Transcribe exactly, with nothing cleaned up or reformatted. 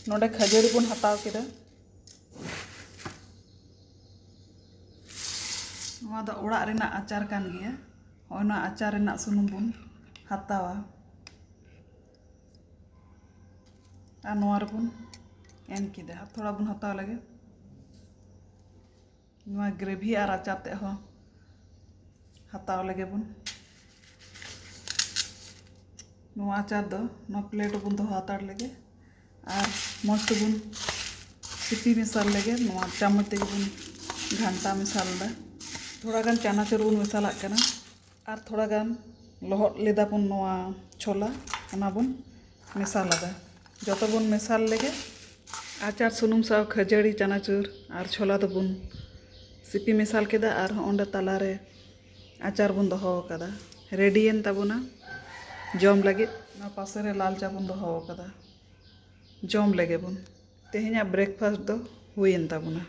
ᱱᱚᱰᱮ ᱠᱷᱟᱹᱡᱟᱹᱲᱤ ᱵᱚᱱ ᱦᱟᱛᱟᱣ ᱠᱮᱫᱟ᱾ ᱱᱚᱣᱟ ᱫᱚ ᱚᱲᱟᱜ ᱨᱮᱱᱟᱜ ᱟᱪᱟᱨ ᱠᱟᱱ ᱜᱮᱭᱟ᱾ ᱦᱚᱸᱜᱼᱚᱭ ᱱᱚᱣᱟ ᱟᱪᱟᱨ ᱨᱮᱱᱟᱜ ᱥᱩᱱᱩᱢ ᱵᱚᱱ ᱦᱟᱛᱟᱣᱟ᱾ ᱟᱨ ᱱᱚᱣᱟ ᱨᱮᱵᱚᱱ ᱮᱢ ᱠᱮᱫᱟ᱾ ᱛᱷᱚᱲᱟ ᱵᱚᱱ ᱦᱟᱛᱟᱣ ᱞᱮᱜᱮ᱾ ᱱᱚᱣᱟ ᱜᱨᱮᱵᱷᱤ ᱟᱨ ᱟᱪᱟᱨ ᱛᱮᱫ ᱦᱚᱸ ᱦᱟᱛᱟᱣ ᱞᱮᱜᱮ ᱵᱚᱱ᱾ ᱱᱚᱣᱟ ᱟᱪᱟᱨ ᱫᱚ ᱱᱚᱣᱟ ᱯᱞᱮᱴ ᱨᱮᱵᱚᱱ ᱫᱚᱦᱚ ᱦᱟᱛᱟᱲ ᱞᱮᱜᱮ᱾ ᱟᱨ ᱢᱚᱡᱽ ᱛᱮᱵᱚᱱ ᱥᱤᱯᱤ ᱢᱮᱥᱟᱞ ᱞᱮᱜᱮ᱾ ᱱᱚᱣᱟ ᱪᱟᱢᱚᱪ ᱛᱮᱜᱮ ᱵᱚᱱ ᱜᱷᱟᱱᱴᱟ ᱢᱮᱥᱟᱞ ᱮᱫᱟ᱾ ᱛᱷᱚᱲᱟ ᱜᱟᱱ ᱪᱟᱱᱟᱪᱩᱨ ᱵᱚᱱ ᱢᱮᱥᱟᱞᱟᱜ ᱠᱟᱱᱟ᱾ ᱟᱨ ᱛᱷᱚᱲᱟ ᱜᱟᱱ ᱞᱚᱦᱚᱫ ᱞᱮᱫᱟ ᱵᱚᱱ ᱱᱚᱣᱟ ᱪᱷᱳᱞᱟ, ᱚᱱᱟ ᱵᱚᱱ ᱢᱮᱥᱟᱞ ᱟᱫᱟ᱾ ᱡᱚᱛᱚ ᱵᱚᱱ ᱢᱮᱥᱟᱞ ᱞᱮᱜᱮ᱾ ᱟᱪᱟᱨ ᱥᱩᱱᱩᱢ ᱥᱟᱶ ᱠᱷᱟᱹᱡᱟᱹᱲᱤ, ᱪᱟᱱᱟᱪᱩᱨ ᱟᱨ ᱪᱷᱳᱞᱟ ᱫᱚᱵᱚᱱ ᱥᱤᱯᱤ ᱢᱮᱥᱟᱞ ᱠᱮᱫᱟ᱾ ᱟᱨ ᱦᱚᱸ ᱚᱸᱰᱮ ᱛᱟᱞᱟᱨᱮ ᱟᱪᱟᱨ ᱵᱚᱱ ᱫᱚᱦᱚ ᱟᱠᱟᱫᱟ, ᱨᱮᱰᱤᱭᱮᱱ ᱛᱟᱵᱚᱱᱟ ᱡᱚᱢ ᱞᱟᱹᱜᱤᱫ᱾ ᱚᱱᱟ ᱯᱟᱥᱮ ᱨᱮ ᱞᱟᱞ ᱪᱟ ᱵᱚᱱ ᱫᱚᱦᱚ ᱟᱠᱟᱫᱟ, ᱡᱚᱢ ᱞᱮᱜᱮ ᱵᱚᱱ᱾ ᱛᱮᱦᱮᱧᱟᱜ ᱵᱨᱮᱠᱯᱷᱟᱥᱴ ᱫᱚ ᱦᱩᱭᱮᱱ ᱛᱟᱵᱚᱱᱟ᱾